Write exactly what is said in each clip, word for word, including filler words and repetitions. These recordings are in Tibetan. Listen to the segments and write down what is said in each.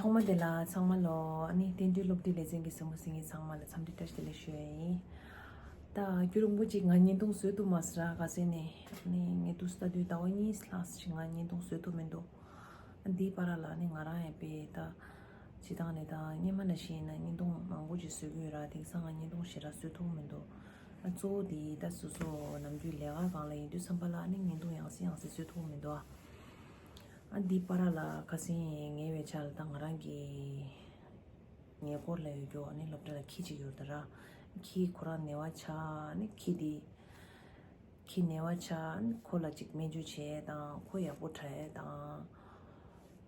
ཐོག་མ་དེ་ལ་ཚང་མ་ལོ། ཨ་ནི་བསྟན་འགྲོའི་སློབ་གྲྭའི་ལེ་ཚན་གྱི་གཟིགས་མོ་གཟིགས་མཁན་ཚང་མ་ལ་འཚམས་འདྲི་བཀྲ་ཤིས་བདེ་ལེགས་ཞུ་ཡ་ཡིན། ད་རྒྱུན་རིང་པོ་ཅིག་ང་བརྙན་ཐུང་བཟོས་ཐུབ་མ་སོང་ར། ག་ཟེར་ནས་ཨ་ནི་ངས་དུས་ལྟ་དུས་ཟླ་བ་གཉིས་ལྷག་ཅིག་ང་བརྙན་ཐུང་བཟོས་ཐུབ་མི་འདུག་ཨ་འདིའི་བར་ལ་ཨ་ནི་ང་རང་ཡང་དཔེ་ད་སྤྱིར་བཏང་ནས་ད་སྔོན་མ་ནང་བཞིན་ཡིན་ན་བརྙན་ཐུང་མང་པོ་ཅིག་བཟོ་གི་ཡོད་ར། དེང་སང་ང་བརྙན་ཐུང་ཞེ་དྲག་བཟོས་ཐུབ་མི་འདུག་ཨ་གཙོ་བོ་དེ་ད་སོ་སོ་ནམ་རྒྱུན་ལས་ཀ་སྒང་ལ་ཡིན་དུས་ཙམ་པ་ལ་ཨ་ནི་བརྙན་ཐུང་ཡང་སེ་ཡང་སེ་བཟོ་ཐུབ་མི་འདུག་ཨ། ཨ་འདི་བར་ལ་ཁ་སང་ཉེ་བའི་ཆར་ལ་ད་ང་རང་གི་ཉེ་འཁོར་ལ་ཡོད་རྒྱུ་ཨ་ནི་སློབ་གྲྭ་ལ་ཁྱི་གཅིག་ཡོད་རེད་ད་ར། ཁྱི་ཁོ་རང་ནད་པ་ཆགས། ཨ་ནི་ཁྱི་དེ་ཁྱི་ནད་པ་ཆགས། ཨ་ནི་ཁོ་ལ་ཅིག་སྨན་བཅོས་བྱས་དང་ཁོ་ཡག་པོ་དྲག་ཡས་དང་།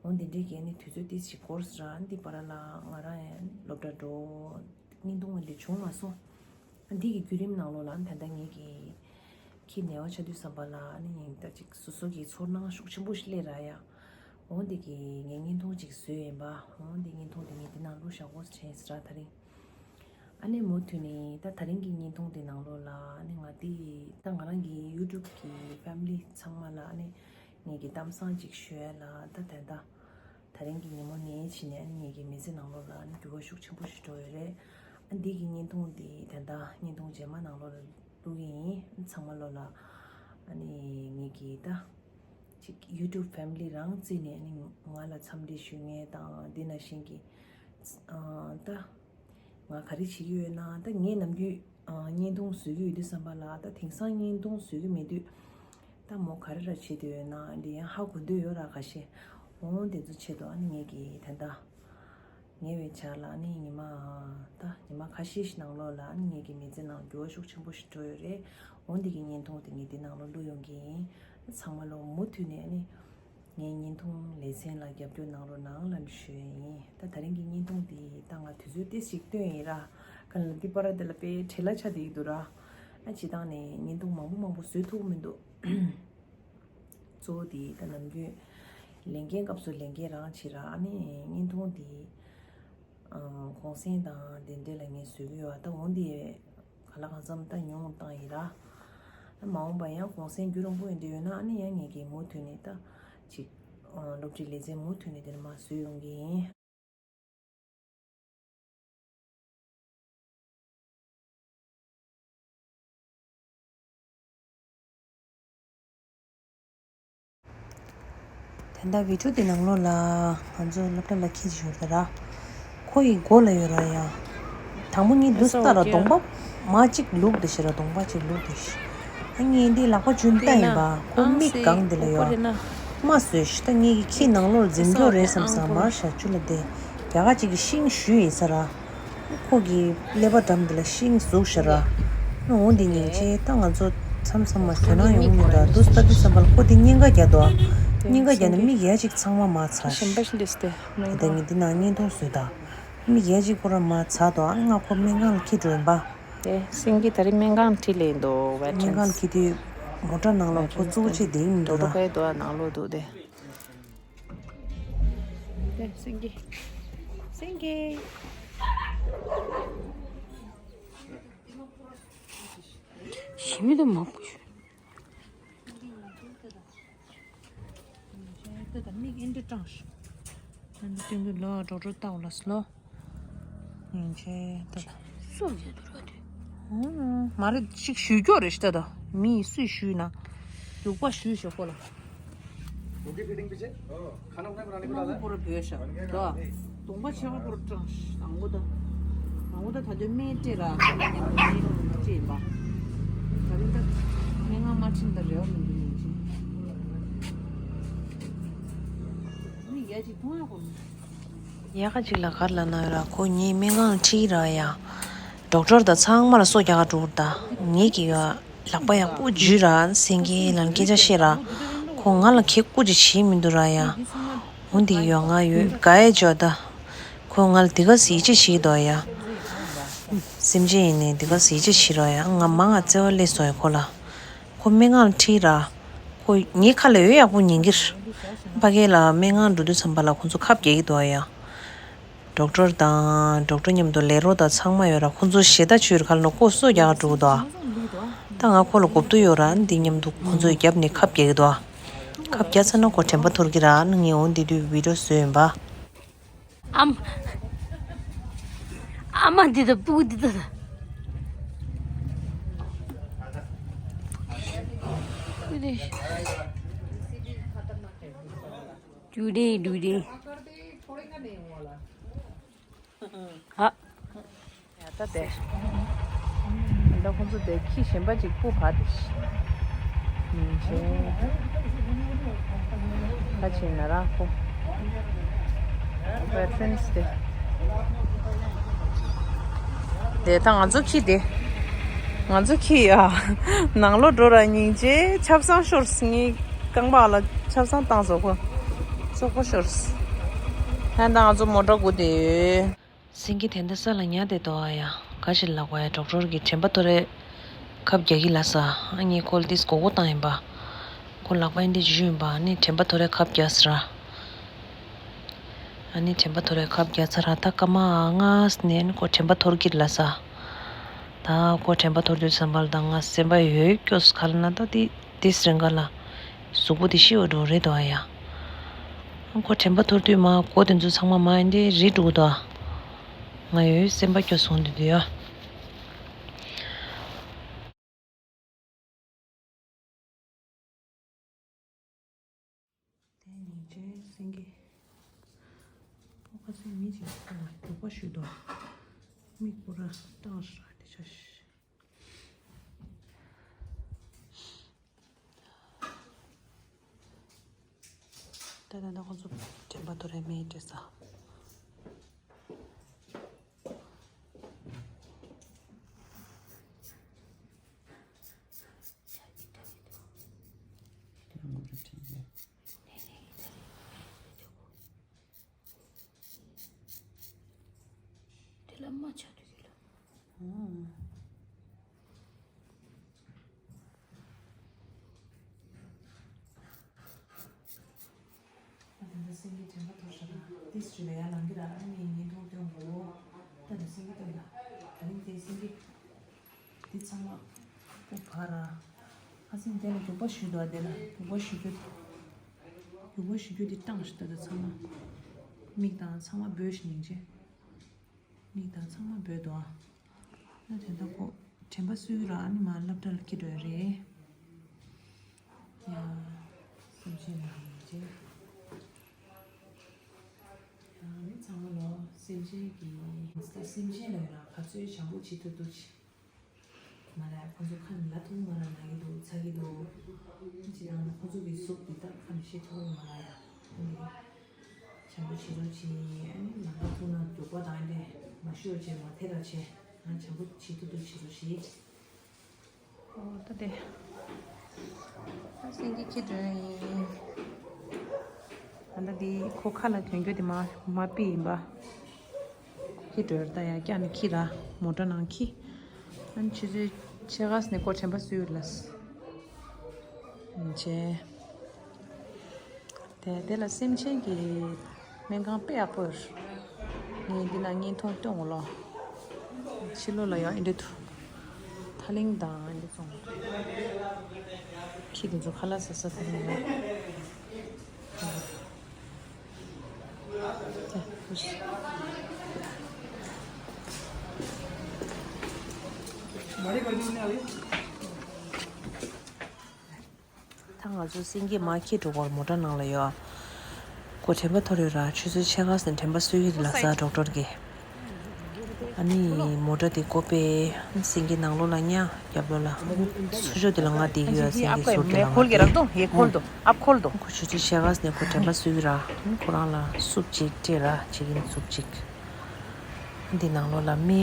འོ་འདི་འདྲའི་གི་ཨ་ནི་དུས་ཚོད་ཏོག་ཙམ་འགོར་སོང་ར། ཨ་འདི་བར་ལ་ང་རང་ཡང་སློབ་གྲྭ་འགྲོ། བརྙན་ཐུང་འདི་བྱུང་མ་སོང་། འདི་གི་བརྒྱུད་རིམ་ནང་ལོགས་ལ་ད་ལྟ་ངེད་ཀྱི་ཁྱི་ནད་པ་ཆགས་དུས་ཙམ་པ་ལ་ཨ་ནི་ཉིན་ལྟར་ཅིག་སོ་སོ་གི་ཚོར་སྣང་ཤུགས་ཆེན་པོ་ཞིག་སླེབས་ར་ཡ། འོ་འདི་གི་ངས་བརྙན་ཐུང་ཅིག་བཟོས་ཡིན་པ། འོ་འདི་བརྙན་ཐུང་དེ་ངས་འདི་ནང་བླུགས་བཞག་དགོས་དྲན་སོང་ར་དེ་རིང་། ཨ་ནི་མུ་མཐུད་ནས་ད་དེ་རིང་གི་བརྙན་ཐུང་དེ་ནང་ལོགས་ལ་ཨ་ནི་ང་འདི་ད་ང་རང་གི་ཡུ་ཊུབ་གི་ཕེ་མི་ལི་ཚང་མ་ལ་ཨ་ནི་ངེད་ཀྱི་གཏམ་བཟང་ཅིག་ཞུ་ཡ་ལ་ད་ད་ལྟ། དེ་རིང་གི་ཉིན་མོ་ནས་བྱས་ནས་ཨ་ནི་ངེད་ཀྱི་མི་ཚེ་ནང་ལོགས་ལ་ཨ་ནི་འགྱུར་བ་ཤུགས་ཆེན་པོ་ཞིག་འགྲོ་ཡོད་རེད། ཨ་འདི་གི་བརྙན་ཐུང་འདི་ད་ལྟ་བརྙན་ཐུང་རྗེས་མ་ནང་ལོགས་ལ་བླུག་གི་ཡིན། ཚང་མ་ལོ་ལ་ཨ་ནི་ངེད་ཀྱི་ད་ཅིག་ཡུ་ཊུབ་ཕེ་མི་ལི་རང་བརྩིས་ནས་ཨ་ནི་ང་ལ་འཚམས་འདྲི་ཞུ་མཁན་དང་འདི་ནང་བཞིན་གྱི་ཨ་ད། ང་ག་རེ་བྱེད་ཀྱི་ཡོད་ན་ད་ངས་ནམ་རྒྱུན་ཨ་བརྙན་ཐུང་བཟོ་གི་ཡོད་དུས་ཙམ་པ་ལ་ད་དེང་སང་བརྙན་ཐུང་བཟོ་གི་མེད་དུས་ད་མོ་ག་རེ་ར་བྱེད་དུ་ཡོད་ན་འདི་ཡང་ཧ་གོ་འདོད་ཡོད་ར་ཁ་ཤས། འོང་དེ་ཚོ་ཆེད་དུ་ཨ་ནི་ངེད་ཀྱི་ད་ལྟ་ཉེ་བའི་ཆར་ལ་ཨ་ནི་ཉི་མ་ད་ཉི་མ་ཁ་ཤས་ཤིག་ནང་ལོགས་ལ་ཨ་ནི་ངེད་ཀྱི་མི་ཚེ་ནང་འགྱུར་བ་ཤུགས་ཆེན་པོ་ཞིག་འགྲོ་ཡོད་རེད། འོང་དེ་གི་བརྙན་ཐུང་དེ་ངས་འདི་ནང་ལོགས་བླུག་ཡོང་གི་ཡིན། ཚང་མ་ལོ་མུ་མཐུད་ནས་ཨ་ནི། ངའི་བརྙན་ཐུང་ལེ་ཚན་ལ་རྒྱབ་སྐྱོར་གནང་རོགས་གནང་ལབ་ཞུ་ཡ་ཡིན། ད་དེ་རིང་གི་བརྙན་ཐུང་འདི་ད་ང་དུས་ཚོད་ཏོག་ཙམ་ཞིག་བཏོན་ཡིན་ར། ག་ལ་འདི་པར་དེ་ལ་དཔེ་བྲེལ་བ་ཆགས་བསྡད་ཀྱི་འདུག་ར། ཨ་སྤྱིར་བཏང་ནས་བརྙན་ཐུང་མང་པོ་མང་པོ་བཟོ་ཐུབ་མི་འདུག་གཙོ་བོ་འདི་ད་ནམ་རྒྱུན་ལས་འགན་སྐབས་སུ་ལས་འགན་རང་བྱེད་ར། ཨ་ནི་བརྙན་ཐུང་འདི་གུང་སེང་དང་དེ་འདྲ་ལ་ངས་བཟོ་གི་ཡོད། ད་འོང་དེ་ག་ལ་གང་འཚམ་ད་ཉུང་བཏང་ཡིན་ར། ཨ་མ་འོངས་པ་ཡང་གུང་སེང་རྒྱུན་རིང་པོ་ཡིན་འདྲ་ཡོད་ན་ཨ་ནི་ཡང་ངེད་ཀྱིས་མུ་མཐུད་ནས་ད་ཅིག་སློབ་ཁྲིད་ལེ་ཚན་མུ་མཐུད་ནས་དེ་ནས་མར་བཟོས་ཡོང་གི་ཡིན། ད་ལྟ་བི་ཌིའོ་དེ་ནང་ལོགས་ལ་ང་ཚོ་སློབ་གྲྭ་ལ་ཁྱི་ཅིག་ཡོད་རེད་ད་ར། ཁོ་ཡི་མགོ་ལ་ཡོད་ར་ཡ། དང་པོ་ངས་འདུག་སེ་ལྟ་ར་གདོང་པ་མ་གཅིག་ལུག་དེ་ཤི་ར། གདོང་པ་གཅིག་ལུག་དེ་ཤི། ཨ་ངས་འདི་ལག་པ་ཅུང་ལྟ་ཡིན་པ། ཁོ་མིག་གང་དེ་ལ་ཡོད། མ་བཟོས་ཤི། ད་ངས་ཀྱི་ཁྱི་ནང་ལོགས་འཛིན་རྒྱུ་རེད་བསམ་བསམ་མར་ཤ་ཆུ་ལ་དེ་རྒྱ་ག་ཅིག་གི་ཤིང་ཞུས་ཡིན་ས་ར། ཁོ་གི་ཀླད་པ་འགྲམ་དེ་ལ་ཤིང་ཟུག་ཤ་ར། འོ་འདི་ཉིན་བྱས་ད་ང་ཚོ་མཚམས་མཚམས་མ་དོ་སྣང་ཡོང་མི་འདུག་འདུག་སེ་ལྟ་དུས་ཙམ་པ་ལ་ཁོ་དེ་གཉན་ཁ་རྒྱག་འདུག་གཉན་ཁ་རྒྱག་ནས་མིག་ཡ་གཅིག་ཚང་མ་མར་ཚ་ཤག་ད་ངས་འདི་ནང་བརྙན་ཐུང་བཟོས་ད། མིག་ཡ་གཅིག་ཁོ་རང་མར་ཚ་འདུག་ང་ཁོ་སྨན་ཁང་ལ་འཁྱེར་འགྲོ་ཡིན་པ། དེ་སེང་གེ་ད་རིང་སྨན་ཁང་ཁྲིད་ལས་འདུག་ཝེ་ཊི་རན་སི། སྨན་ཁང་ལ་འཁྱེར་དུས་མོ་ཊ་ནང་ལ་ཁོ་གཙོ་བོ་བྱས་བསྡད་ཡིན་འདུག་ད། ཁའི་དུ་བ་ནང་ལོགས་འདུག་དེ། དེ་སེང་གེ། སེང་གེ། ཞི་མི་དུ་མང་པོ་ཞུ། ད་ད་མིག་ཨེ་འདྲ་སྐྲངས་ཤག་ཨ་འདི་སྟོན་གི་ལོ་ཌོག་ཊར་ལྟ་བ་ལ་སློ། ཡིན་ཆེ་ད་ད། སུ་ཡོད་འདུག་ར་དེ། ཨོ་མ་རེད། ཅིག་ཞུ་རྒྱུ་རེད་ཤི་ད་ད། མི་སུས་ཞུས་ན། རྒྱུག་པ་ཞུས་ཤག་ཁོ་ལ། रोटी फीडिंग पीछे खाना बनाने को डाला है। पूरा भेड़ शक तो तुम बच्चे को पूरा ट्रश अंगुदा अंगुदा था जो मेटे रा मेटे बा तभी तक मेंगा माचिन द रेव ཡ་ག་ཅིག་ལ་གར་ལ་ན་ཡོད་ར། ཁོ་ངའི་སྨན་ཁང་ཁྲིད་ར་ཡ། ཌོག་ཊར་དང་ཚང་མ་ལ་སོ་རྒྱག་ག་འགྲོ་གི་ར། ད་ངེད་ཀྱི་ཡ། ལག་པ་ཡག་པོ་འཇུས་ར་སེང་གེ་ལ་སྐད་ཆ་བཤད་ར། ཁོ་ང་ལ་ཁེ་ཀུ་ཅིག་བྱེད་མི་འདུག་ར་ཡ། འོ་འདི་ཡོད་ང་ཡོད་ག་ཡེ་འཇོག་ད། ཁོ་ང་ལ་འདི་ག་ཟིག་ཅིག་བྱེད་འདུག་ཡ། སེམས་ཅན་ཡིན་ནས་འདི་ག་ཟིག་ཅིག་བྱེད་ར་ཡ། ང་མ་ང་བརྩེ་བ་སླེབས་སོང་ཡ་ཁོ་ལ། ཁོ་སྨན་ཁང་ལ་ཁྲིད་ར། ཁོ་ངའི་ཁ་ལ་འོ་ཡག་པོ་ཉན་གི་རེད། ཕ་གི་ལ་སྨན་ཁང་འགྲོ་དུས་ཙམ་པ་ལ་ཁོ་ཚོ་ཁབ་རྒྱག་གི་འདུག་ཡ། ཌོག་ཊར་དང་ཌོག་ཊར་མཉམ་དུ་ལས་རོགས་དང་ཚང་མ་ཡོད་ར། ཁོང་ཚོ་ཞེ་དྲག་ཆུ་ཡུར་ཁ་ལ་ནོ་ཁོ་སོ་རྒྱག་འགྲོ་གི་འདུག་ད་ང་ཁོ་ལ་གོ་བསྡུར་ཡོད་ར། འདི་མཉམ་དུ་ཁོང་ཚོས་རྒྱབ་ནས་ཁབ་རྒྱག་གི་འདུག་ཁབ་རྒྱག་ཚར་ན་ཁོ་དྲན་པ་ཐོར་གི་ར། ངས་འོ་འདི་དུས་བི་ཌིའོ་བཟོས་ཡིན་པ། ཨམ། ཨ་མ་འདི་དང་སྤུ་གུ་འདི་དང་། ཇུ་ཌེ་ཇུ་ཌེ། ཨ། ཡ་ད་དེ། ད་ཁོང་ཚོ་དེ་ཁྱི་གཞན་པ་ཅིག་སྤུ་བ་དེ་ཤི། ཉིན་ཤས། ཁ་ཆེ་ན་ར་ཁོ། བེ་ཊི་རན་སི་དེ། དེ་ད་ང་ཚོ་ཁྱི་དེ། ང་ཚོ་ཁྱི་ཡ། ནང་ལོགས་འགྲོ་ར་སྙིང་རྗེ་ཆབ་གསང་ཤོར་ངའི་རྐང་པ་ལ་ཆབ་གསང་བཏང་སོ་ཁོ། སོ་ཁོ་ཤོར། ཧན་ད་ང་ཚོ་མོ་ཊ་སྒུག་བསྡད་ཡོད། སེང་གེ་དེ་འདྲ་ས་ལ་ཉལ་བསྡད་འདུག་ཨ་ཡ། ག་ཞིག་ལབ་དགོས་ཡ། ཌོག་ཊར་གྱིས་དྲན་པ་ཐོར་རེ་ཁབ་རྒྱག་གི་ལབ་ས། ཨ་ནི་ཁོ་ལ་ཏིས་མགོ་སྐོར་བཏང་ཡིན་པ། ཁོ་ལག་པ་འདི་འཇུས་ཡིན་པ། ཨ་ནི་དྲན་པ་ཐོར་རེ་ཁབ་རྒྱག་ཟེར། ཨ་ནི་དྲན་པ་ཐོར་རེ་ཁབ་རྒྱག་ཚར། ད་སྐར་མ་ལྔ་ནས་ཁོ་དྲན་པ་ཐོར་གྱི་ལབ་ས། ད་ཁོ་དྲན་པ་ཐོར་དུས་ཙམ་པ་ལ་ད་ང་སེམས་པ་ཡོད་སྐྱོ་ག་ལ་ན་ད་དེ། དེ་སྲིང་ག་ལ། གཟུགས་པོ་དེ་ཤི་བ་འགྲོ་རེད་དོ་ཨ་ཡ། ཁོ་དྲན་པ་ཐོར་དུས་མ་མགོ་དེ་ཚོ་ཚང་མ་མ་འདི་རིལ་འགྲོ་གི་འདུག་ང་ཡོད་སེམས་པ་སྐྱོ་སོང་འདུག་དུས་ཡ། དེ་ཉིན་ཆེན་སེང་གེ། ཨོ་ཁ་སང་མི་གཅིག་ཁོ་ལ་རྒྱུག་པ་གཞུས་འདུག་མིག་པོ་ར་བཏང་ཤག་དེ་ཆ་ཤི། ད་ད་ད་ཁོ་ཚོ་དྲན་པ་ཐོར་རེ་མེད་དྲན་ས། དེ་ལ་མ་ཆགས་དུས་དེ་ལ། ཨང་། ཨ་དེ་འདྲ་སེང་གེ་དྲན་པ་ཐོར་ཤག་ད། ཏིས་ཅུ་ལ་ཡར་ལངས་ཀྱི་ར། ཨ་ནི་ངའི་ཐུག་སྟོན་གོ། ད་དེ་སེང་གེ་སྟོན་ད། ད་རིང་དེ་སེང་གེ། འདི་ཚང་མ་སྤུ་བ་ར། ཨ་སེང་དེ་ལ་རྒྱུག་པ་གཞུས་འདུག་དེ་ལ་རྒྱུག་པ་གཞུ་རྒྱུ། རྒྱུག་པ་གཞུ་རྒྱུ་འདི་བཏང་ཤག་ད་ད་ཚང་མ། མིག་དང་ཚང་མ་སྦོས་ཤག་སྙིང་རྗེ། མིག་དང་ཚང་མ་སྦོས་འདུག་ཨ་ནི་དེ་འདྲ་ཁོ་དྲན་པ་གསོས་ར། ཨ་ནི་མ་སློབ་གྲྭ་ལ་ཁྱེར་འགྲོ་ཡ་རེད། ཡ། སེམས་ཅན་ལ་སྙིང་རྗེ། ཡང་ནི་ཚང་མ་ལོ་སེམས་ཅན་གྱི་སེམས་ཅན་ལ་ཡོད་ན་ག་ཚོད་བྱམས་པོ་བྱེད་ཐུབ་ཐུབ་བྱེད། མ་རེད། ཁོ་ཚོ་ཁ་ནས་ལབ་ཐུབ་མ་རེད། ན་གི་འདུག་ཚ་གི་འདུག་ཅི་ཡང་ན་ཁོ་ཚོ་གི་གཟུགས་འདི་དག་ཁ་ནས་བཤད་ཐུབ་མ་རེད་ཡ། ཁོ་འདི་བྱམས་པོ་བྱེད་རོགས་བྱེད། ཨ་ནི་ལམ་ཁ་ཐུག་ན་རྒྱུག་པ་དང་འདི་མ་ཤོར་བྱས་མ་ཐེ་ར་བྱས། ང་བྱམས་པོ་བྱེད་ཐུབ་ཐུབ་བྱེད་རོགས་བྱེད། ཨོ་ད་དེ། ཨ་སེང་གེ་ཁྱེར་འགྲོ་ཡིན། ཨ་ད་དེ་ཁོ་ཁ་ལ་གྱོན་རྒྱུ་དེ་མ་མ་པི་ཡིན་པ། ཁྱེར་འགྲོ་ད་ཡ་སྐྱ་ནས་ཁྱེར་ར་མོ་ཊ་ནང་ཁྱེར། ཨ་ནི་ཆུ་ཚོད་ཕྱེད་ཀ་ནས་ཁོ་དྲན་པ་གསོས་ཡོད་ལ། ཨ་ནི་བྱས། དེ་དེ་ལ་སེམས་ཅན་གྱི་སྨན་ཁང་དཔེ་ཡག་པོ་ཡོད། ངས་འདི་ན་བརྙན་ཐུང་སྟོན་འོང་ལོ། ཕྱི་ལོགས་ལ་ཡང་ཨེ་འདྲ་འདུག་ཐ་ལིང་དང་ཨེ་འདྲ་སོང་། ཁྱི་དེ་ཚོ་ཁ་ལག་ཟ་ས་ཐ་ལིང་ལ། ད་ང་ཚོ་སེང་གེ་མ་ཁྱེར་འགྲོ་བར་མོ་ཊ་ནང་ལ་ཡོད། ཁོ་དྲན་པ་ཐོར་ཡོད་ར། ཆུ་ཚོད་ཕྱེད་ཀ་ཙམ་དྲན་པ་གསོས་ཀྱི་རེད་ལབ་ས་ཌོག་ཊར་གྱིས། ཨ་ནི་མོ་ཊ་དེ་བསྐོར་པས་སེང་གེ་ནང་ལོགས་ལ་ཉལ། རྒྱབ་ལོགས་ལ་ཚུར་ཕྱོགས་དེ་ལ་ང་བསྡད་ཀྱི་ཡོད། སེང་གེ་ཟུར་དེ་ལ་ང་བསྡད་ཀྱི་ཡོད། ཁོ་ཆུ་ཚོད་ཕྱེད་ཀ་ཙམ་ནས་ཁོ་དྲན་པ་གསོས་ཀྱི་ར། ཁོ་རང་ལ་སུབ་ཅིག་སྤྲད་ར། བྱེད་ཀྱིན་སུབ་ཅིག་འདི་ནང་ལོགས་ལ་མི་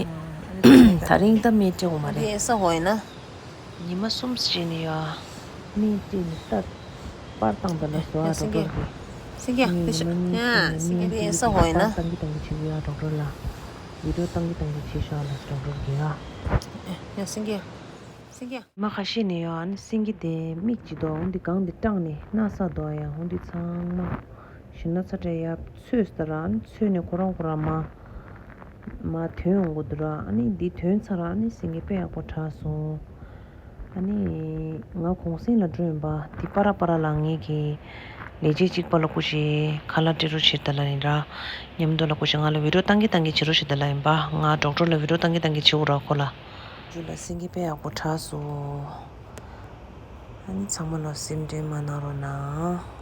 ད་རིང་ད་མི་སྤྲད་འོང་མ་རེད། ཡེ་ས་ཧོ་ཡིན་ན། ཉི་མ་གསུམ་ཙམ་བྱས་ནས་ཡ། མི་སྤྲད་ནས་ད་པར་བཏང་པ་ལ་བཟོ་ཨ་ཡ་སེང་གེ། ཌོག་ཊར་གྱིས། སེང་གེ་ཡ་ངས་ཕེ་ཤ་ཉི་མ་གཉིས་ཙམ་ཡ་ནས་སེང་གེ་མི་ཕེ་ཡེ་ས་ཧོ་ཡིན་ན། པར་བཏང་གི་བཏང་གི་བྱེད་ཀྱི་ཡ་ཌོག་ཊར་ལ། བི་ཌིའོ་བཏང་གི་བཏང་གི་བྱེད་ཤག་ལ་ཌོག་ཊར་གྱིས་ཡ། ཡ་སེང་གེ། སེང་གེ། མ་ཁ་ཤས་ནས་ཡང་ཨ་ནི་སེང་གེ་དེ་མིག་ཅིག་འདུག་འོ་འདི་སྒང་དེ་སྐྲངས་ནས་ན་ཚ་འདུག་ཡ། འོ་འདི་ཚང་མ་ཞིམ་ན་ཚ་སྤྲད་ཡ་ཚོས་ཟེར་ར། ཨ་ནི་ཚོས་ནས་ཁོ་རང་ཁོ་རང་མ་མ་ཐོན་ཡོང་གི་འདུག་ར། ཨ་ནི་འདི་ཐོན་ཚར་ར། ཨ་ནི་སེང་གེ་དཔེ་ཡག་པོ་དྲགས་སོང་། ཨ་ནི་ང་གུང་སེང་ལ་འགྲོ་ཡིན་པ། འདི་པ་ར་པ་ར་ལ་ངེད་ཀྱི་ ལས་བྱེད་གཅིག་པ་ལ་སྐུ་མཁྱེན་ཁ་ལག་སྤྲད་རོགས་བྱེད་ད་ལ་ཡིན་ར། མཉམ་དུ་ལ་སྐུ་མཁྱེན་ང་ལ་བི་ཌིའོ་བཏང་གི་བཏང་གི་བྱེད་རོགས་བྱེད་ད་ལ་ཡིན་པ། ང་ཌོག་ཊར་ལ་བི་ཌིའོ་བཏང་གི་བཏང་གི་བྱེད་འུ་ར་ཁོ་ལ། ཇུ་ལ་སེང་གེ་དཔེ་ཡག་པོ་གྲགས་སོང་། ཨ་ནི་ཚང་མ་ལ་སེམས་ཁྲལ་མ་གནང་རོགས་གནང་།